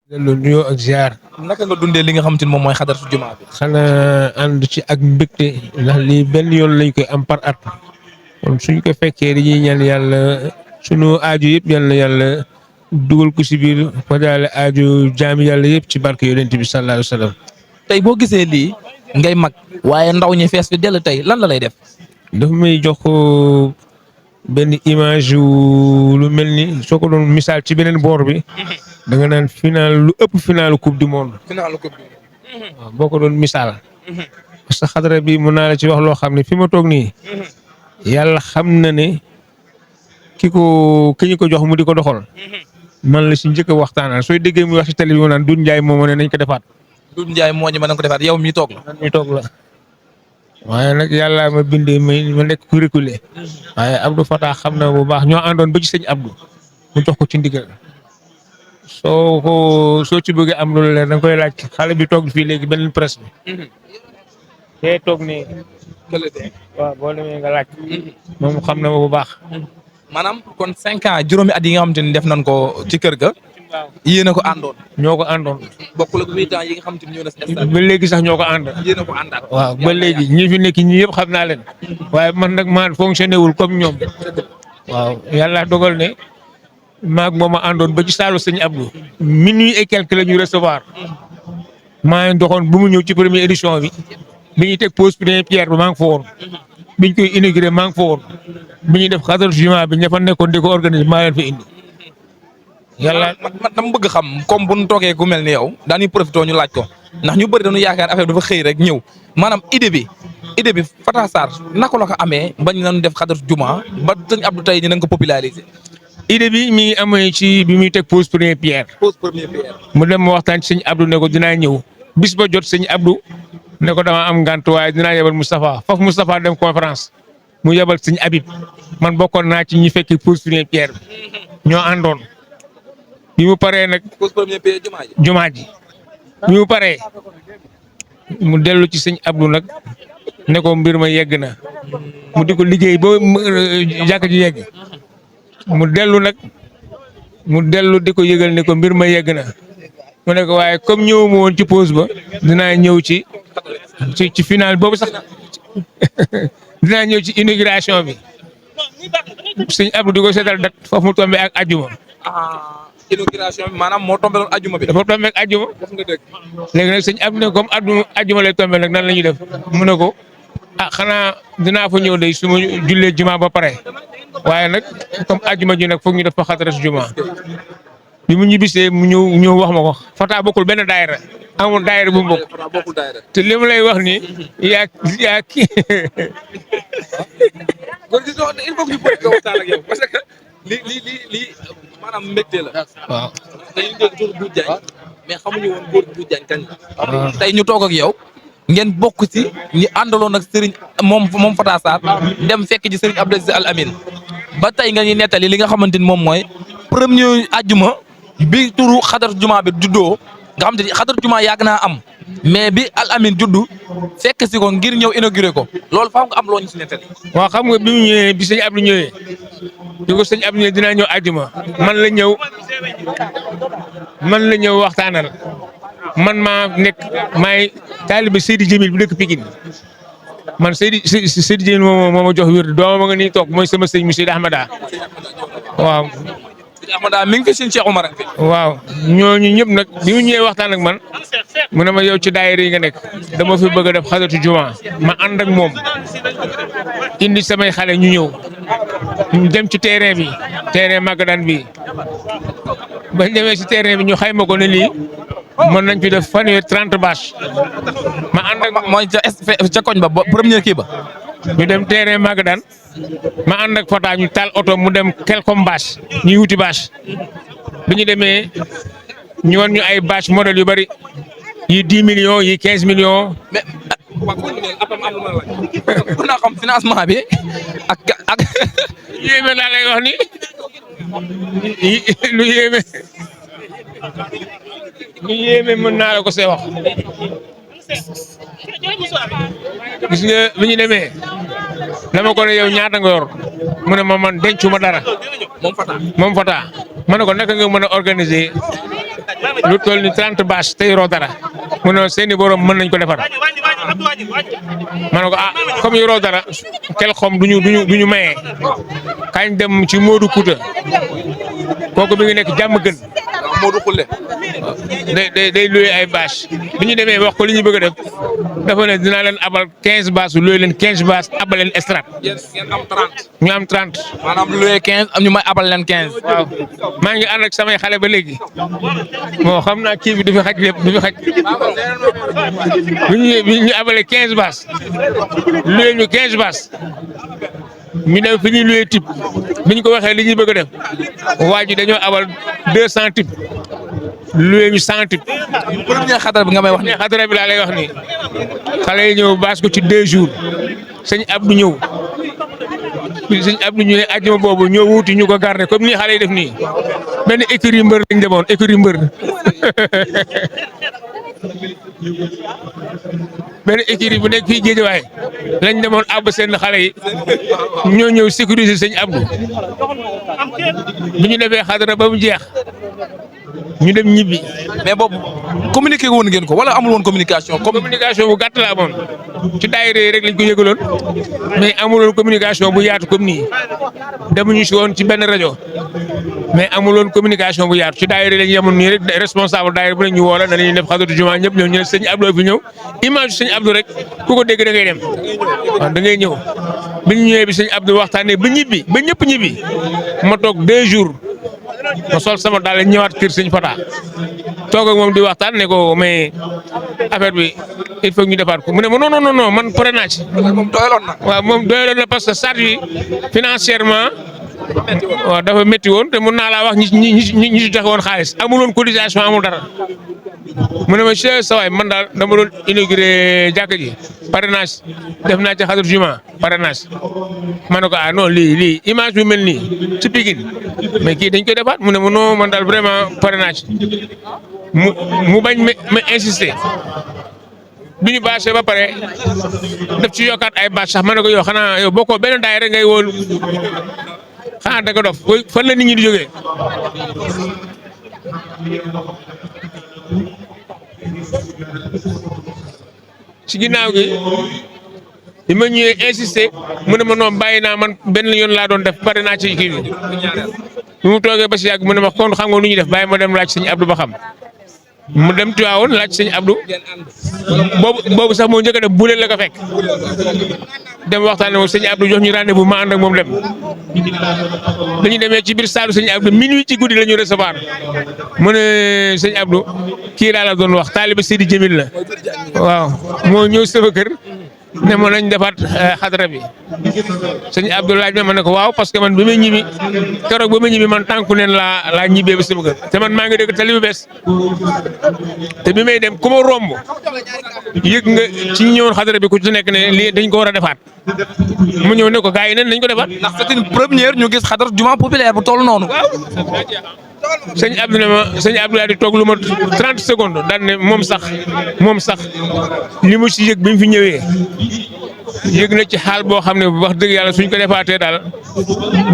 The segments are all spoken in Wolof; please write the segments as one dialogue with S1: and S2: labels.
S1: delloo nuyoo ak ziar.
S2: naka nga dundee li nga xamante ni moom mooy xadaratu jumaa bi.
S1: xanaa ànd ci ak mbégte ndax lii benn yoon lañ koy am par at kon suñ ko fekkee dañuy ñaan yàlla sunu aajo yëpp yal na yàlla dugal ko si biir fajaale aajo jaami yàlla yëpp ci barke yonent bi sallallahu alayhi wa sallam.
S2: tey boo gisee lii ngay mag waaye ndaw ñi fees fi dell tey lan la lay def.
S1: dafa may jox ko benn image lu mel ni soo ko doon misaal ci beneen boor bi da nga naan final lu ëpp finalu coupe du monde.
S2: final coupe bi.
S1: waaw boo ko doon misaal. parce que xadara bi mun naa la ci wax loo xam ne fi ma toog nii. yàlla xam na ne ki ñu ko jox mu di ko doxal. man la si njëkk a waxtaanal sooy déggee muy wax si télé bi mu naan Doudou Ndiaye moom ne nañ ko defaat.
S2: Doudou Ndiaye moo ñu mën ko defaat yow mi toog la.
S1: mi toog la. waaye nag yàlla ma bindee ma nekk ku reculé. waaye Abdou Fatah xam na bu baax ñoo àndoon ba ci sëñ Abdou mu jox ko ci ndigal. soo ci bëggee am loolu leer da nga koy laaj xale bi toog fii léegi benn presse bi. te toog ne. waaw boo demee nga laaj. moom xam na ma bu baax.
S2: maanaam kon 5 ans juróomi at yi nga xamante ni def nañ ko ci kër ga. yéen a ko àndoon.
S1: ñoo ko àndoon.
S2: bokkul ak 8 ans yi nga xamante ni ñoo na si stade.
S1: ba léegi sax ñoo ko ànd.
S2: yéen a ko àndaat.
S1: waaw ba léegi ñi fi nekk ñi yëpp xam naa leen. waaye man nag maa fonctionné wul comme ñoom. waaw yàlla dogal ne. maag moom a àndoon ba ci saalu sëñ Abdou. minuit et quelque la ñu recevoir. maa ngi doxoon bu mu ñëw ci première édition bi. bi ñuy teg pose première pierre bi maa ngi fa woon. biñ koy inauguré maa ngi fa woon. bi ñuy def xadaratu jumaa bi ña fa nekkoon di ko organiser maa leen fa indi. yàlla
S2: man dama bëgg xam comme bu ñu toogee ku mel ni yow daañuy profité ñu laaj ko ndax ñu bëri dañu yaakaar affaire dafa xëy rek ñëw maanaam idée bi Fatah Sarr naka la ko amee bañ nañu def xadaratu jumaa ba sëñ Abdou tey ni nañ ko populariser.
S1: idée bi mi ngi amee ci bi muy teg pose première pierre.
S2: pose première pierre.
S1: mu dem ma waxtaan ci sëñ Abdou ne ko dinaa ñëw bis ba jot sëñ Abdou ne ko dama am ngant waaye dinaa yebal Moustapha foofu Moustapha dem conférence mu yebal sëñ Habib man bokkoon naa ci ñi fekki pose première pierre bi ñoo àndoon. bi mu paree nag.
S2: pose première pierre
S1: jumaa ji bi mu paree mu dellu ci sëñ Abdou nag ne ko mbir ma yegg na mu di ko liggéey ba jàkk ji yegg mu dellu di ko yëgal ne ko mbir ma yegg na mu ne ko waaye comme ñëwuma woon ci pause ba dinaa ñëw ci final boobu sax dinaa ñëw ci inauguration bi sëñ Abdou di ko seetal dat foofu mu tombé ak ajuma.
S2: inauguration bi maanaam moo tombé woon ajuma bi.
S1: dafa tombé ak ajuma.
S2: wax nga dëgg.
S1: léegi nag sëñ Abdou ne comme ajuma lay tombé nag nan la ñuy def mu ne ko xanaa dinaa fa ñëw de su ma jullee juma ba pare waaye nag comme ajuma ji nag foog ñu def fa xadaratu juma bi mu ñibbisee mu ñëw wax ma ko Fatah bokkul benn daayira amul daayira bu mu bokk te li mu lay wax ni yaa kii.
S2: góor gi il faut que ñu bëgg a waxtaan ak yow parce que lii maanaam mbégte la.
S1: waaw
S2: dañuy dégg tur Doudou Diagne mais xamuñu woon góor Doudou Diagne kañ la. tey ñu toog ak yow ngeen bokk ci ñi àndaloon ak Serigne moom Fatah Sarr dem fekk ci Serigne Abdou Aziz Al Amine ba tey nga ñuy nettali li nga xamante ni moom mooy premier ajjuma bi turu xadaratu juma bi juddoo nga xamante ni xadaratu juma yàgg naa am mais bi Al Amine juddu fekk si ko ngir ñëw inauguré ko loolu faaw nga am loo ñu si nettali.
S1: waaw xam nga bi mu ñëwee bi sëñ Abdou ñëwee di ko sëñ Abdou ñëwee dinaa ñëw ajjuma man la ñëw waxtaanal man maa nekk maay taalibe Seydi Djamil bu dëkk Pikine man Seydi Djamil moo ma jox wér doomam nga nii toog mooy sama sëñ mu Seydi Ahmada waaw.
S2: Seydi Ahmada mi ngi fi sëñ Cheikh Oumar.
S1: waaw ñooñu ñëpp nag bi mu ñëwee waxtaan ak man mu ne ma yow ci daayira yi nga nekk dama fi bëgg a def xadaratu juma ma ànd ak moom indi samay xale ñu ñëw ñu dem ci terrain bi terrain Magadan bi bañ demee ci terrain bi ñu xayma ko ne lii mën nañ fi def fanweer 30 bâche ma ànd ak
S2: mooy ca koñ ba premier kii ba.
S1: ñu dem terrain Magadan ma ànd ak Fatah ñu taal oto mu dem quelcom bâche ñuy wuti bâche bi ñu demee ñu wan ñu ay bâche modèle yu bari yi 10 millions yi 15 millions.
S2: mais waaw bu ñu mën naa xam financement bi ak.
S1: yéeme laa lay wax ni lu yéeme mën naa la ko see wax gis nga bi ñu demee dama ko ne yow ñaata nga yor mu ne ma man dencuma dara moom Fatah ma ne ko naka nga mën a organiser lu toll ni 30 bâche te yoroo dara mu ne seeni borom mën nañ ko defar ma ne ko ah comme yoroo dara kel xom duñu maye kañ dem ci Modou Kouta kooku mi ngi nekk jàmm gën
S2: Modou Khoule.
S1: day loué ay bâche bi ñu demee wax ko li ñu bëgg a def dafa ne dinaa leen abal 15 bâche loué leen 15 bâche abal leen estrade
S2: ngeen am 30.
S1: ñu am 30.
S2: maanaam loué 15 am ñu may abal leen 15.
S1: waaw maa ngi ànd ak samay xale ba léegi bon xam naa kii bi du fi xaj lépp du fi xaj bi ñu abalee 15 bâche loué ñu 15 bâche ñu dem fi ñuy loué type bi ñu ko waxee li ñuy bëgg a def waa ji dañoo abal 200 type loué ñu 100 type.
S2: premier xadara bi nga may wax ni
S1: xadara bi laa lay wax nii xale yi ñëw bâche ko ci 2 jours sëñ Abdou ñëw sëñ Abdou ñu ne àjjuma boobu ñëw wuuti ñu ko garder comme ni xale yi def nii benn écurie mbër lañ demoon écurie mbër benn écurie bu nekk fii Géejawaay lañ demoon àbb seen xale yi ñoo ñëw sécuriser sëñ Abdou bi ñu defee xadara ba mu jeex ñu dem ñibbi.
S2: mais boobu communiqué woon ngeen ko wala amul woon communication.
S1: communication bu gàtt la amoon ci daayira yi rek lañ ko yëgaloon mais amuloon communication bu yaatu comme nii demuñu si woon ci benn rajo mais amuloon communication bu yaatu ci daayira lañ yemoon nii rek responsable daayira bu ne ñu woo la danañuy def xadatu jumaa ñëpp ñëw ñu ne sëñ Abdou fi ñëw image sëñ Abdou rek ku ko dégg da ngay dem waaw da ngay ñëw bi ñu ñëwee bi sëñ Abdou waxtaanee ba ñibbi ba ñëpp ñibbi ma toog 2 jours. ma sol sama daal ñëwaat kër sëñ Fata toog ak moom di waxtaan ne ko mais affaire bi il faut ñu defaat ko mu ne ma non man pare naa ci.
S2: moom doyaloon na.
S1: waaw moom doyaloon na parce que charge yi financièrement waaw dafa métti woon te mun naa laa wax ñi ci joxe woon xaalis amul woon cotisation amul dara mu ne ma chef sa waay man daal dama doon inauguré jàkka ji parrainage def naa ci xadar juma parrainage ma ne ko ah non lii image bi mel nii ci Pikine mais kii dañ koy defaat mu ne ma non man daal vraiment parrainage mu bañ ma insister bi ñu bâché ba pare def ci yokkaat ay bâche sax ma ne ko yow xanaa yow bokkoo benn daay rek ngay woon xanaa da nga dof fan la nit ñi di jógee. ci ginnaaw gi bi ma ñëwee insisté mu ne ma noonu bàyyi naa man benn yoon laa doon def pare naa ci kii bi mu toogee ba si yàgg mu ne ma kon xam nga nu ñuy def bàyyi ma dem laaj sëñ Abdou ba xam mu dem Tiwaawoon laaj sëñ Abdou boobu sax moo njëkk a def bu leen la ko fekk dem waxtaanee moom sëñ Abdou jox ñu rendez-vous ma ànd ak moom dem dañu demee ci biir saalu sëñ Abdou minuit ci guddi la ñu recevoir mu ne sëñ Abdou kii laa la doon wax taaliba Sidi Jamil la waaw moo ñëw sama kër ne ma nañ defaat xadara bi sëñ Abdou laaj ma ne ko waaw parce que man bi may ñibbi keroog ba ma ñibbi man tànku neen laa ñibbee ba sama kër te man maa ngi dëkk tali bu bees te bi may dem ku ma romb yëg nga ci ñëwoon xadara bi ku ci nekk ne lii dañ ko war a defaat mu ñëw ne ko gars yi nen nañ ko defaat.
S2: ndax c'est une première ñu gis xadara jumaa populaire bu toll noonu.
S1: sëñ Abdou ne ma sëñ Abdou daal di toog lu ma 30 secondes daal ne moom sax li mu si yëg bi mu fi ñëwee yëg na ci xaal boo xam ne wax dëgg yàlla suñ ko defaatee daal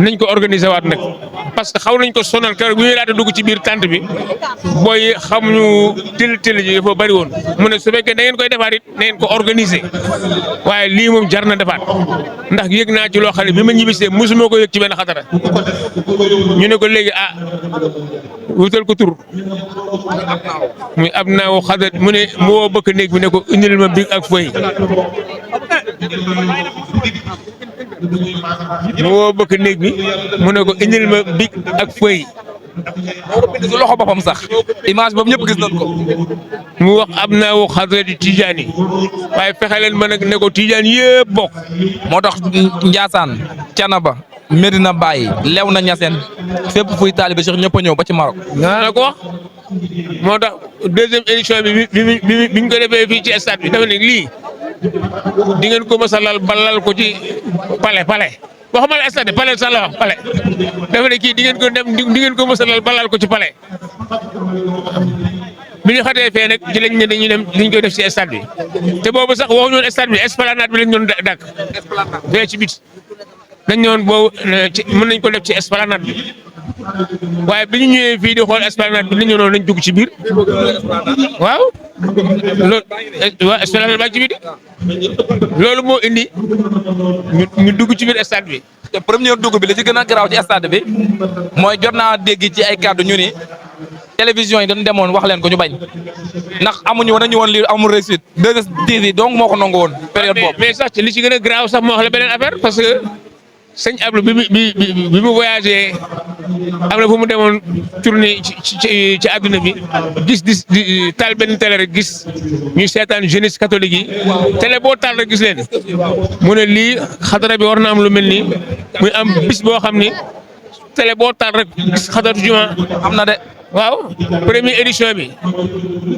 S1: nañ ko organiser waat nag parce que xaw nañ ko sonal keroog bi ñuy laata dugg ci biir tente bi booy xamuñu tël ji dafa bari woon mu ne su fekkee da ngeen koy defaat it na ngeen ko organiser waaye lii moom jar na defaat ndax yëg naa ci loo xam ne bi ma ñibbisee mosuma ko yëg ci benn xatara ñu ne ko léegi wutal ko tur muy ab naaw xadar mu ne mu woo bëkk néeg bi ne ko indil ma big ak fëy mu woo bëkk néeg bi mu ne ko indil ma big ak fëy
S2: moo ko bind si loxo boppam sax image boobu ñëpp gis nañ ko.
S1: mu wax ab naaw xadar di Tijaan yi waaye fexe leen ma nag ne ko Tijaan yëpp bokk
S2: moo tax Ndiassane Thiénaba Medina Baye Léona Niassène fépp fuy taalibe Cheikh ñëpp a ñëw ba ci Maroc.
S1: naa la ko wax moo tax deuxième édition bi bi ñu ko defee fii ci stade bi dafa ne lii di ngeen ko mos a balal ko ci palais waxuma la stade palais sax la wax palais dafa ne kii di ngeen ko dem di ngeen ko mos a balal ko ci palais bi ñu xatee fee nag ci lañ ne dañuy dem dañ koy def ci stade bi te boobu sax waxuñu woon stade bi esplanade bi lañ doon dàkk fee ci biti dañ ñëwoon boobu mën nañ ko def ci esplanade bi waaye bi ñu ñëwee fii di xool esplanade bi nit ñi noonu lañ dugg ci biir waaw loolu waaw esplanade baa ci biir loolu moo indi ñu dugg ci biir stade bi.
S2: te première dugg bi li ci gën a garaaw ci stade bi mooy jot naa dégg ci ay kàddu ñu ni télévision yi dañu demoon wax leen ko ñu bañ ndax amuñu woon dañu woon lii amul réussite 2STV donc moo ko nangu woon période boobu.
S1: mais sax li ci gën a garaaw sax moo wax la beneen affaire parce que sëñ Abdou bi mu voyagé am na fu mu demoon tournée ci àdduna bi gis taal benn télé rek gis ñuy seetaan jeunesse catholique yi télé boo taal rek gis leen mu ne lii xadara bi war na am lu mel nii muy am bis boo xam ni télé boo taal rek gis xadaratu juma
S2: am na de.
S1: waaw première édition bi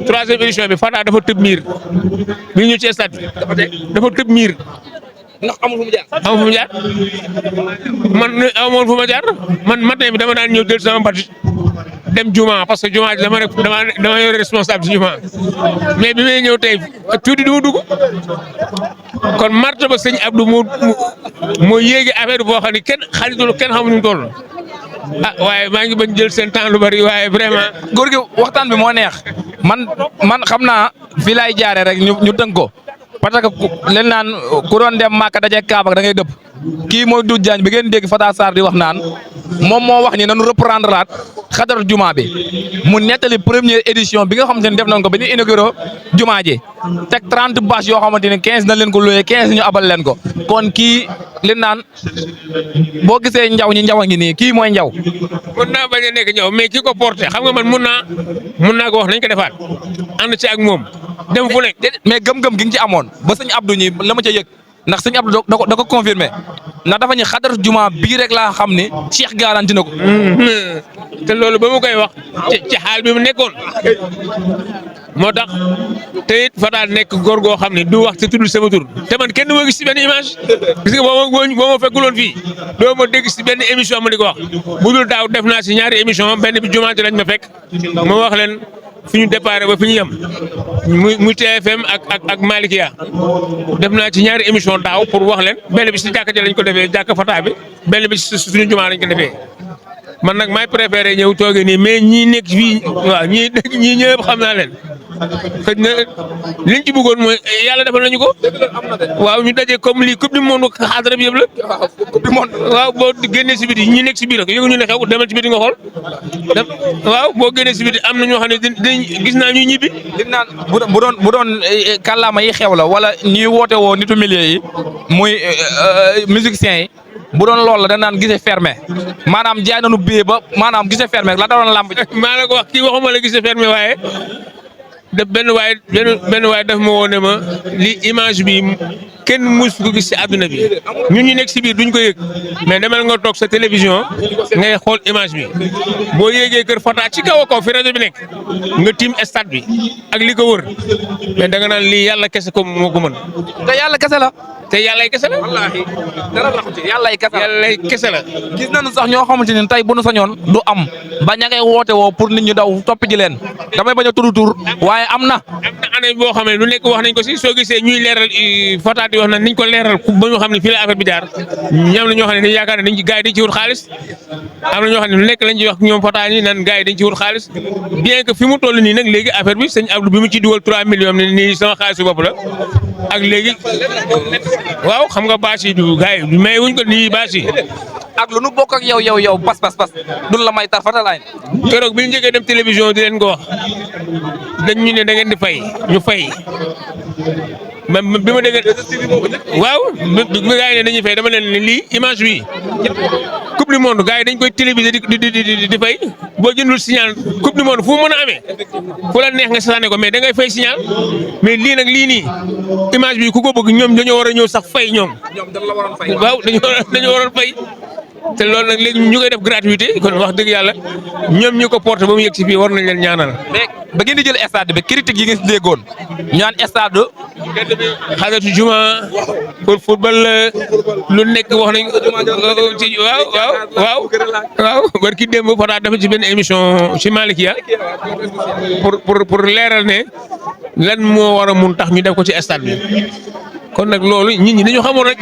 S1: 3e édition bi Fata dafa tëb miir bi ñu ci stade dafa tëb miir.
S2: ndax amul fu mu jaar.
S1: amul fu mu jaar man amoon fu ma jaar man matin bi dama daan ñëw jël sama badge dem juma parce que juma dama yore responsable ci juma mais bi may ñëw tey tuuti du ma dugg kon marta ba sëñ Abdou moo yéegi affaire boo xam ne kenn xaritul kenn xamuñu mu toll waaye maa ngi bañ jël seen temps lu bari waaye vraiment.
S2: góor gi waxtaan bi moo neex man xam naa fii laay jaaree rek ñu tënk ko. parce que leen naan ku doon dem Màkka daje Kaaba da ngay dëpp kii mooy Doudou Diagne bi ngeen dégg Fata Sarr di wax naan moom moo wax ni nañu reprendre laat xadar juma bi mu nettali première édition bi nga xamante ni def nañ ko ba ñu inauguré juma ji teg 30 bâches yoo xamante ni 15 nañ leen ko loué 15 ñu abal leen ko kon kii leen naan boo gisee njaw ñi njaw a ngi nii kii mooy njaw.
S1: mën naa bañ a nekk njaw mais ki ko porté xam nga man mun naa ko wax nañ ko defaat ànd ci ak moom dem fu nekk.
S2: mais gëm-gëm gi nga ci amoon ba sëñ Abdou ñi la ma ca yëg ndax sëñ Abdou da ko confirmé ndax dafa ñu xadar juma bii rek laa xam ne Cheikh garanti na ko.
S1: te loolu ba mu koy wax ci xaal bi mu nekkoon moo tax te it Fata nekk góor goo xam ne du wax te tuddul sama tur te man kenn du ma gis si benn image gis nga boo ma fekkuloon fii doo ma dégg si benn émission ma di ko wax bu dul daaw def naa si ñaari émission benn bi jumaa ji lañ ma fekk ma wax leen fi ñu déparé ba fi ñu yem muy TFM ak Malikia def naa ci ñaari émission daaw pour wax leen benn bi si jàkka ji lañ ko defee jàkka Fata bi benn bi si suñu jumaa lañ ko defee man nag maay préféré ñëw toogee nii mais ñii nekk fii waaw ñii ñëpp xam naa leen xëy na liñ ci bëggoon mooy yàlla defal nañu ko waaw ñu daje comme lii coupe du monde xaadara bi yëpp la coupe du monde waaw boo génnee si biti ñi nekk si biir yëgu ñu ne xew demal ci biti nga xool waaw boo génnee si biti am na ñoo xam ne dañ gis naa ñuy ñibbi.
S2: li naan bu doon kàllaama yi xew la wala ñuy woote woo nitu milieu yi muy musiciens yi bu doon loolu la dañ naan gisee fermé maanaam jaay nañu bee ba maanaam gisee fermé la doon lamb.
S1: maa la ko wax kii waxuma la gisee fermé waaye benn waay daf ma woo ne ma li image bi kenn mus ko gis si àdduna bi ñun ñu nekk si biir duñ ko yëg mais demal nga toog sa télévision ngay xool image bi boo yéegee kër Fata ci kaw a kaw fi rajo bi nekk nga tiim stade bi ak li ko wër mais da nga naan lii yàlla kese ko moo ko mën.
S2: te yàlla kese la.
S1: te yàllay kese la.
S2: wallaahi dara raxu ci yàllay kese la.
S1: yàllay kese la.
S2: gis nañu sax ñoo xamante ne tey bu nu sañoon du am ba ña ngay woote woo pour nit ñu daw topp ji leen damay bañ a tudd tur waaye am na.
S1: année boo xam ne lu nekk wax nañ ko si soo gisee ñuy leeral Fata di wax na niñ ko leeral ba ñu xam ne fii la affaire bi jaar ñam na ñoo xam ne dañu yaakaar ne dañ gars yi dañ ci wut xaalis am na ñoo xam ne lu nekk lañ ci wax ñoom Fata ñi naan gars yi dañ ci wut xaalis bien que fi mu toll nii nag léegi affaire bi sëñ Abdou bi mu ci dugal 3 millions ne nii sama xaalisu bopp la ak léegi waaw xam nga bâche yi du gars yi may wuñ ko nii bâche yi
S2: ak lu nu bokk ak yow pas duñ la may tar Fata laay
S1: keroog bi ñu njëkkee dem télévision di leen ko wax dañ ñu ne da ngeen di fay ñu fay bi ma dégg waaw bi gars yi ne dañuy fay dama leen ne lii image bi coupe du monde gars yi dañ koy téléviser di fay boo jëndul signal coupe du monde fu mu mën a amee fu la neex nga saane ko mais da ngay fay signal mais lii nag lii nii image bi ku ko bëgg ñoom dañoo war a ñëw sax fay ñoom waaw dañoo waroon fay te loolu nag léegi ñu koy def gratuité kon wax dëgg yàlla ñoom ñu ko porté ba mu yegg si fii war nañ leen ñaanal.
S2: mais ba ngeen di jël stade bi critique yi ngeen si déggoon ñu naan stade.
S1: xaadatu juma pour football lu nekk wax nañ ci waaw barki démb Fata dafa ci benn émission ci Malikia pour leeral ne lan moo war a mun tax ñu def ko ci stade bi kon nag loolu nit ñi dañu xamoon rek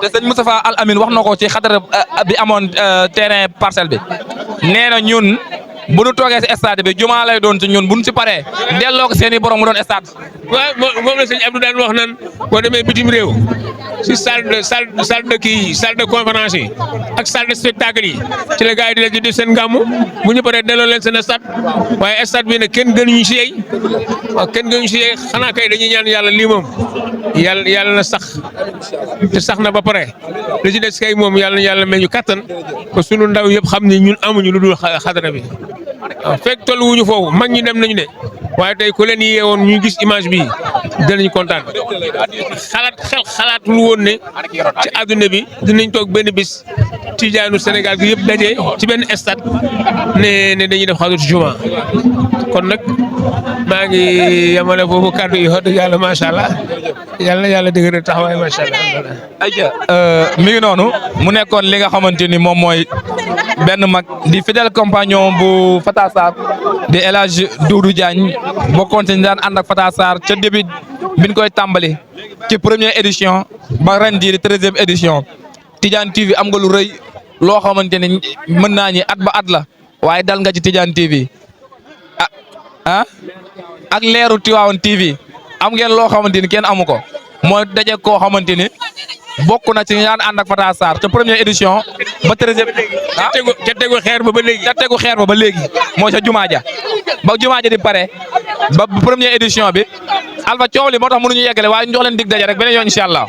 S2: te sëñ Moustapha Al Amin wax na ko ci xadara bi amoon terrain parcelle bi nee na ñun bu nu toogee si stade bi jumaa lay doon ci ñun bu nu si paree delloo ko seen i borom mu doon stade.
S1: waaw moom la sëñ Abdou daan wax naan boo demee bitim réew si salle de kii salle de conférence yi ak salle de spectacle yi ci la gars yi di leen di def seen gàmmu bu ñu paree delloo leen seen stade waaye stade bi nag kenn gënuñu si yey waaw kenn gënuñu si yey xanaa kay dañuy ñaan yàlla lii moom yàlla na sax te sax na ba pare li ci des kay moom yàlla may ñu kattan ko sunu ndaw yëpp xam ni ñun amuñu lu dul xadara bi waaw fekk tollu wuñu foofu mag ñi dem nañu de waaye tey ku leen yeewoon ñu gis image bi dinañ kontaan xalaatul woon ne ci àdduna bi dinañ toog benn bis tijaanu Sénégal gi yëpp daje ci benn stade ne dañuy def xadara juma kon nag maa ngi yamale foofu kàddu yi wax dëgg yàlla macha allah yàlla dëgg taxawaay macha allah.
S2: ayca mi ngi noonu mu nekkoon li nga xamante ni moom mooy benn mag di fidèle compagnon bu Fata Sarr di El Hadj Doudou Diagne bokkoon ci daan ànd ak Fata Sarr ca début biñ koy tàmbali ci première édition ba ren jii di 13e édition Tidiane TV am nga lu rëy loo xamante ni mën naa ñi at ba at la waaye dal nga ci Tidiane TV ak leeru Tivaouane TV am ngeen loo xamante ni kenn amu ko mooy daje koo xamante ni bokk na ci ñaan ànd ak Fata Sarr ca première édition ba 13e
S1: ca tegu xeer ba léegi.
S2: ca tegu xeer ba léegi moo ca jumaa ja ba jumaa ja di pare ba première édition bi Alpha coow li moo tax mënuñu yeggale waaye ñu jox leen dig daje rek beneen yoon incha allah.